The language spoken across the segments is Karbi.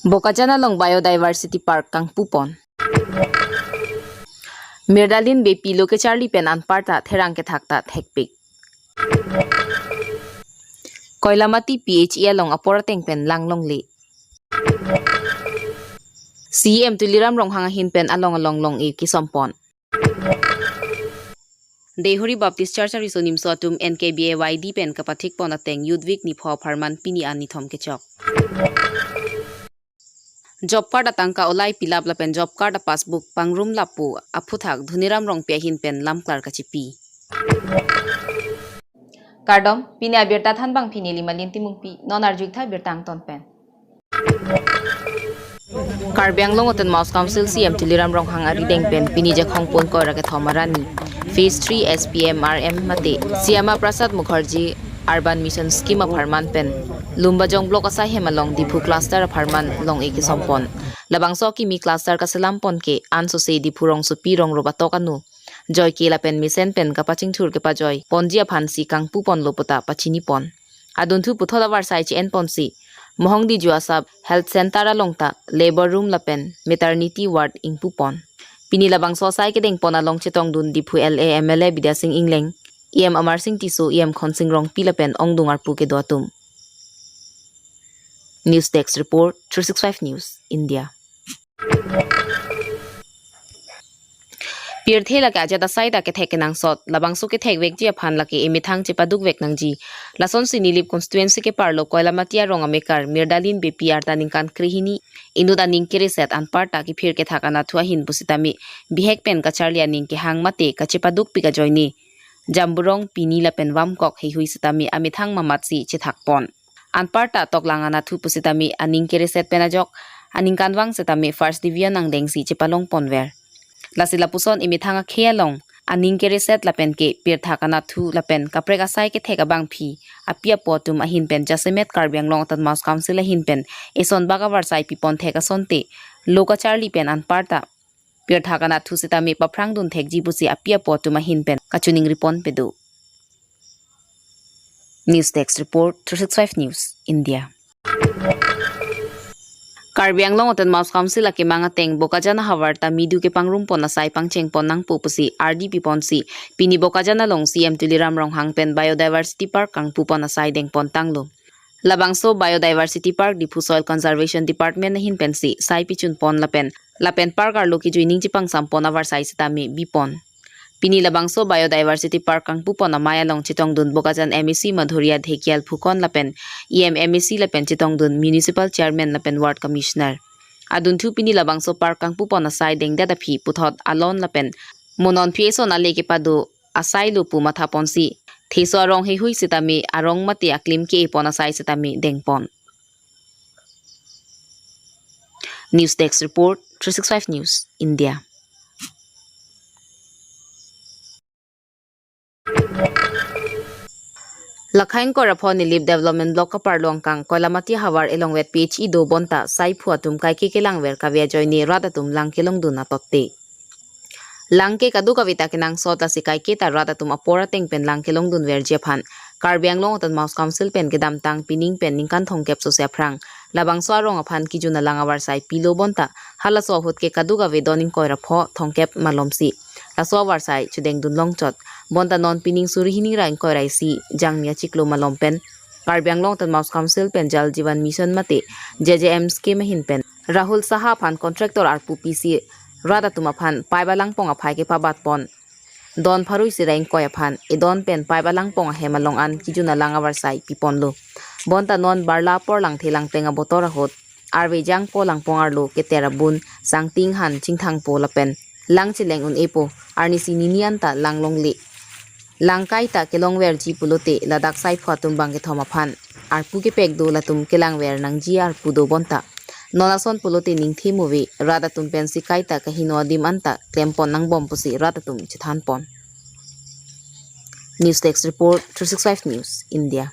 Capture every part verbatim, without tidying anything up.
Bokajan along Biodiversity Park kangpupon. Mirdalin Beypi lo kecharli pen anparta therang kethak ta thekpik. Koilamati P H E along apor ateng pen lang longle. C E M Tuliram Ronghang ahin pen along along long-e kesompon. Deihori Baptist Church ariso nimso atum N K B A Y D pen kapathikpon ateng Youth Week nipho apharman pini an nithom kechok. Job card atangka olai pilap lapen job card a-passbook pangrum lapu aphuthak Dhoniram Rongpi ahin pen lamklar kachipi. Kardom, pini abirta thanbang pini Limalin Timungpi, non arjuik tha birta angton pen. Karbi Anglong Autonomous Council C E M Tuliram Ronghang arideng pen pini Jakhong pon kora kethom arni Phase three S P M R M mate Shyama Prasad Mukherjee Urban Mission Scheme apharman pen Lumbajong Block asai hem along Diphu Cluster apharman long-e kesompon. Labangso akimi cluster kaselam pon ke ansose Diphu rongsopi rong robatok anu joike lapen mesen pen kapachingthur kepajoi ponji aphan si kangpupon lo puta pachinipon. Adunthu puthot avarsai che-enpon si Mohongdiju a-Sub Health Center along ta labor room lapen maternity ward ingpupon. Pini labangso asai kedengpon along chetongdun Diphu L A M L A Bidya Sing Engleng, E M Amar Sing Tisso, E M Khonsing Rongpi lapen ongdung arpu kedo atum. News Desk Report, three six five News, India. Pirthe lake ajat asai ta kethek kenangsot, labangso kethekvekji aphan lake emethang chepadukvek nangji. Lasonsi Nilip constituency keparlo Koilamati arong amekar Mirdalin Beypi arta ningkan krehini, inut aning kereset anparta kephir kethak anatthu ahin pusitame bihek pen kacharli aning kehang mate kachepadukpik ajoine Jamburong, Pini lapen Vamkok heihui sitame amethang mamatsi chethakpon. Anparta toklang anatthu pusitame aning kereset pen ajok aningkanvang sitame first division angdengsi chepalongponver. Lasi lapuson emethang akhei along aning kereset lapen ke pirthak anatthu lapen kaprek asai kethek abangphi api apo atum ahin pen jasemet Karbi Anglong Autonomous Council ahin pen eson bak avarsai pipon thek asonte lo kacharli pen anparta pirthak anatthu sitame paphrangdun thekji pusi api apo atum ahin pen kachiningri pon pedo. News Desk Report, three six five News, India. Karbi Anglong Autonomous Council akemang ateng Bokajan ahavar ta midu kepangrumpon asai pangchengpon nangpo pusi R D piponsi pini Bokajan along C E M Tuliram Ronghang pen Biodiversity Park kangpupon asai dengpon tanglo. Labangso Biodiversity Park Diphu Soil Conservation Department ahin pensi sai pichunpon lapen lapen park arlo kejoining chepangsampon avarsai sitame bipon. Pini labangso Biodiversity Park kangpupon amei along chetongdun Bokajan M A C Madhuria Dhekial Phukan lapen E M M A C lapen chetongdun Municipal Chairman lapen Ward Commissioner. Adunthu pini labangso park kangpupon asai dengdet aphi puthot alon lapen mo nonphi eson ale kepado asai lo pu mathaponsi theso arong heihui sitame arong mate aklim ke-epon asai sitame dengpon. News Desk Report, three six five News, India. Lakhaing Korapho Nilip Development Block kaparlo angkang Koilamati havar elongvet P H E do bonta saiphu atum kaike kelangver kave ajoine rat atum lang kelongdun atotte. Lang ke kadokave ta kenangsot lasi kaike ta rat atum apor ateng pen lang kelongdunverji aphan Karbi Anglong Autonomous Council pen kedamtang pining pen ningkan thomkep sose aphrang labangso arong aphan kejun alang avarsai pilo bonta halaso ahut ke kadokave don ingkoi ra pho thomkep malomsi laso avarsai chedengdun longchot. Bonta non pining suri hini ra ingkoi ra isi jangmi achiklo malom pen Karbi Anglong Autonomous Council pen Jal Jeevan Mission mate J J M scheme ahin pen Rahul Saha aphan contractor arpu pisi rat atum aphan pipe alangpong aphai kepabatpon. Don pharo isi ra ingkoi aphan edon pen pipe alangpong ahem along an kejun alang avarsai piponlo. Bonta non barla apor langthe langpeng abotor ahut arve jangpo langpong arlo keter abun sangting han chingthangpo lapen lang cheleng un-epo arnisi nini anta lang longle. Lang kaita kelongverji pulote ladak saiphu atum bang kethom aphan arpu kepek do latum kelangver nangji arpu do bonta. Non ason pulote ningthe move rat atum pensi kaita kaheno adim anta klempon nangbom pusi rat atum chethanpon. News Desk Report, three six five News, India.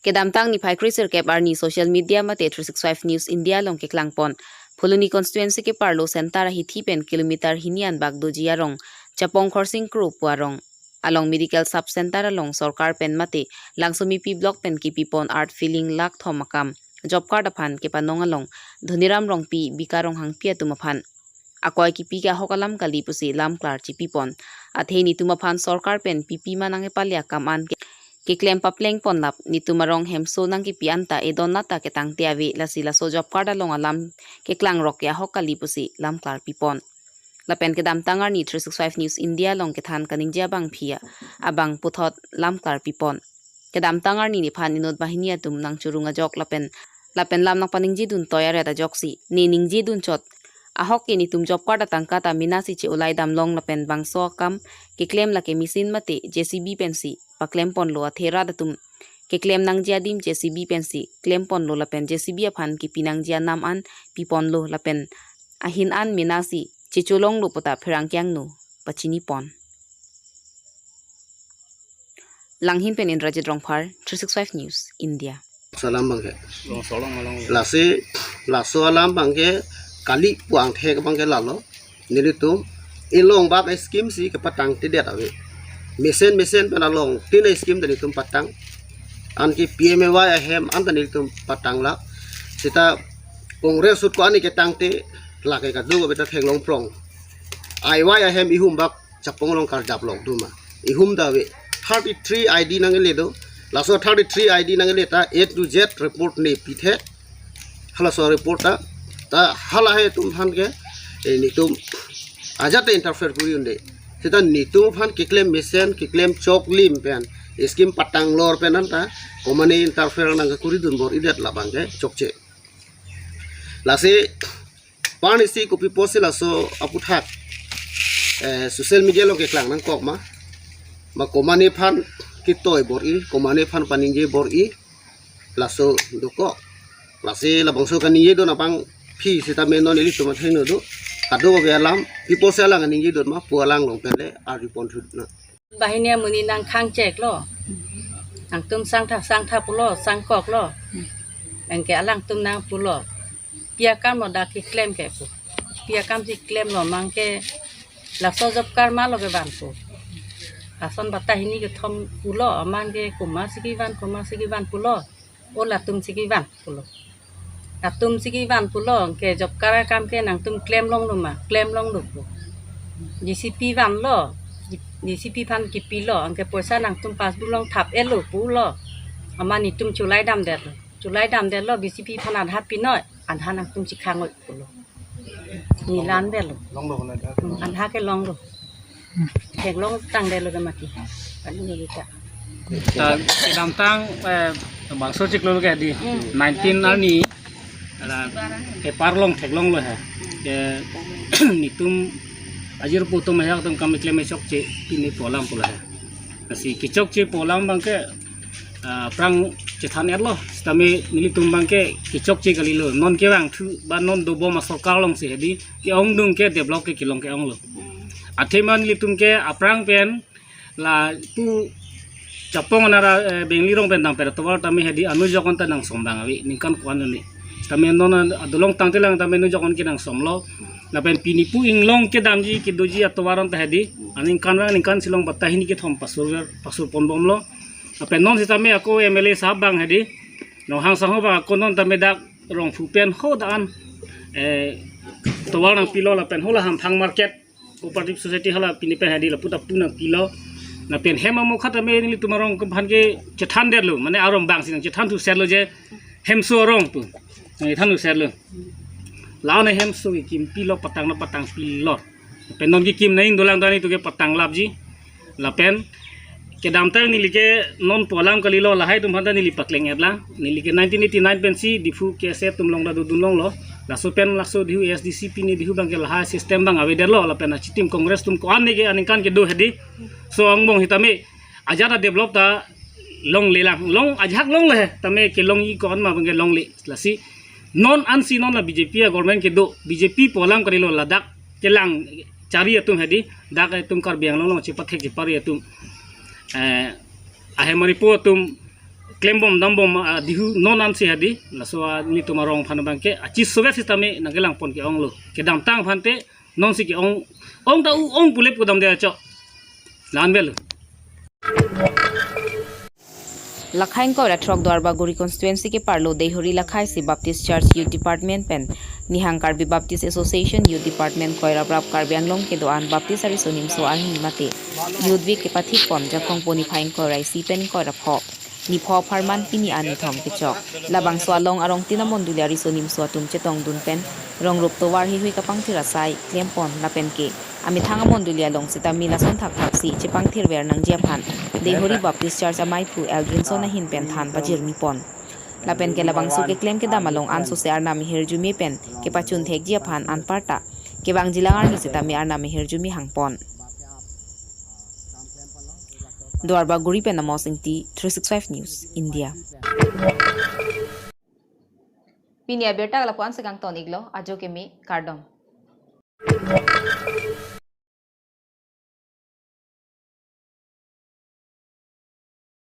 Kedamtang niphai kre sirkep arni social media mate three six five News India along keklangpon Phuloni constituency keparlo Sentar ahithi pen kilometer hini anbak doji arong Chapong Khorsing Kro pu arong along medical sub center along sorkar pen mate Langsomipi block pen kepipon earth filling lakh thom akam job card aphan kepanong along Dhoniram Rongpi, Bika Ronghangpi atum aphan akoi kipi ke ahok alam kali pusi lam klar chipipon. Athe netum aphan sorkar pen pipi ma nangkepale akam an ke keklem papleng ponlap, netum arong hemso nangkipi anta edon nata ketangte ave, lasi laso job card along alam keklang rok ke ahok kali pusi lam klar pipon. Lapen kedamtang arni three six five News India along kethan kaningje abangphi abang puthot lam klar pipon. Kedamtang arni nephan inut banghini atum nangchurung ajok lapen lapen lam nangpaningje dun toi aret ajoksi ne ningje dun chot. Ahok ke netum job card atangka ta mena si che-ulai damlong lapen bangso akam keklem lake machine mate J C B pensi paklem ponlo, athe rat atum keklem nangji adim J C B pensi klem ponlo lapen J C B aphan kipi nangji anam an pi ponlo lapen ahin an mena si checholonglo puta pherangke angno pachini pon. Langhin pen Indrajit Rongphar, three six five News, India. Laso alam abangke. Long solong along. Lasi, laso alam abangke kali puang thek abangke lalo. Nelitum inglong bak scheme si kepatangtedet ave. Mesen mesen pen along tin scheme ta nelitum patang. Anke P M A Y ahem an ta nelitum patang la. Seta Congress ahut ko-an ketangte lake kadokave ta theklong prong. I Y ahem ihum bak chapong along kardap long duma. Ihum ta ave. Thirty-three I D nangkele do. Laso thirty-three I D nangkele ta A to Z report ne pithe. Halaso report ta, ta hala he atum aphan ke, eh, netum ajat ta interfere kuri unde. Seta netum aphan keklem mesen, keklem choklim pen, scheme patang lor pen anta, komane interfere nangkekuri dun bor-idet labang ke chokche. Lasi, pan isi kopi pusi laso aputhak, eh, social media along keklang nangkok ma, ma komane aphan ketoi bor-i, komane aphan paningje bor-i, laso dokok. Lasi labangso kaningje dun abangphi seta me non ilitum athengno do. Kadokave alam, pi pusi alang kaningje dun ma, pu alang along pen le arju pon thu na. Banghini amonit nangkhang cheklo. Nangtum sangtha, sangtha pulo, sangkoklo. Anke alangtum nangpulo. Pi akam lo dak keklem ke pu. Pi akam si klemlo, mang ke laso job card ma lo kevan pu. Ason bata hini kethom pulo, aman ke komat si kevan, komat si kevan pulo. O latum si kevan pulo. Latum si kevan pulo, anke job card akam ke nangtum klem longlo ma, klem longlo pu. J C B vanlo, J C B aphan kipilo, anke poisa nangtum passbook along thap-etlo pulo. Aman netum cholai damdetlo. Cholai damdetlo, J C B aphan adha pinoi, adha nangtum chekhang-oi pulo. Ne la-an avelo. Longlo kona ta. Hmm, adha ke longlo. Theklong tangdetlo ke mati. Kali ne kita. Ta kedamtang, eh, bangso chiklo ke di. Hmm. Nineteen arni. Ala, eh, parlong theklonglo he. Ke netum ajir putum he atum kam keklem chokche pini pu alam pulo he. Lasi kechokche pu alam abangke, ah, aphrang chethan-etlo, sitame nelitum abangke kechokche kalilo, non kevangthu, ba non dobom asorkar alongsi hedi, ke-ongdung ke develop ke kelong ke-onglo. Athema nelitum ke aphrang pen, lapu chapong anara, eh, Bengli rong pen dam per tovar tame hedi, anu jokon ta nangsom abang ave, ningkan ko-an ni. Tame non adolong tangtelang tame anu jokon ke nangsomlo. Lapen pini pu inglong kedamji kedoji atovar an ta hedi, aningkan vang ningkan si long bata hini kethom pasur ver, pasur ponbomlo. Lapen non sitame ako M L A sahab abang hedi, Ronghang sangho abang ako non tame dak Rongphu pen ho da-an, eh, tovar nangpilo lapen ho la Hamphang market cooperative society hala pini pen hedi lapu ta pu nangpilo. Lapen hem amokha tame nelitum arong kephan ke chethandetlo, mane arong abang si nangchethan thusetlo je hemso arong pu. Nangchethan thusetlo. La-an hemso kekim pilo, patang na patang pilo. Pen non kekim nangdolang dani tu ke patanglapji. Lapen kedamtang neli ke non pu alam kalilo, lahai atum aphan ta neli pakleng-etlang. Neli ke nineteen eighty-nine pensi Diphu K S A atum along ta dodun longlo. Laso pen laso Diphu A S D C pini Diphu abangke lahai system abang avedetlo. Lapen achitim Congress atum ko-an ne ke aningkan kedo hedi. So angbong sitame ajat adevelop ta longlelang. Long ajahak longlo he. Tame kelongji ko-an ma abangke longle. Lasi non ansi non la B J P agovernment kedo, B J P pu alam kalilo, ladak kelang chari atum hedi, dak atum Karbi Anglong along chepathek chepari atum, eh, ahem aripo atum klembom dambom, ah, Diphu non ansi hedi, laso, ah, netum arong aphan abangke achi sovet sitame nangkelangpon ke-onglo. Kedamtang aphan te non si ke-ong, ong ta u ong pule pu damde acho. La-an avelo. Lakhai ingkoi ra throk Duarbagori constituency keparlo Deihori Lakhai si Baptist Church Youth Department pen Nihang Karbi Baptist Association Youth Department koi raprap Karbi Anglong kedo-an Baptist ariso nimso arni mate Youth Week kepathik pon Jakong po niphai ingkoi ra isi pen ingkoi ra pho, nipho apharman pini arni thom kechok. Labangso along arong tin amondoli ariso nimso atum chetongdun pen rongrup tovar heihui kapangthir asai klem pon lapen ke amethang amondoli along sitame lason thakthak si chepangthir ver nangji aphan Deihori Baptist Church amaiphu Eldrinson ahin pen than pajirmi pon. Lapen ke labangso keklem kedam along ansose arnam ahirjume pen kepachun thekji aphan anparta kevangjilang arni sitame arnam ahirjume hangpon. Duarbagori pen Amos Ingti, three six five News, India. Pini abirta lapu-an si kangton iklo, ajo keme, kardom.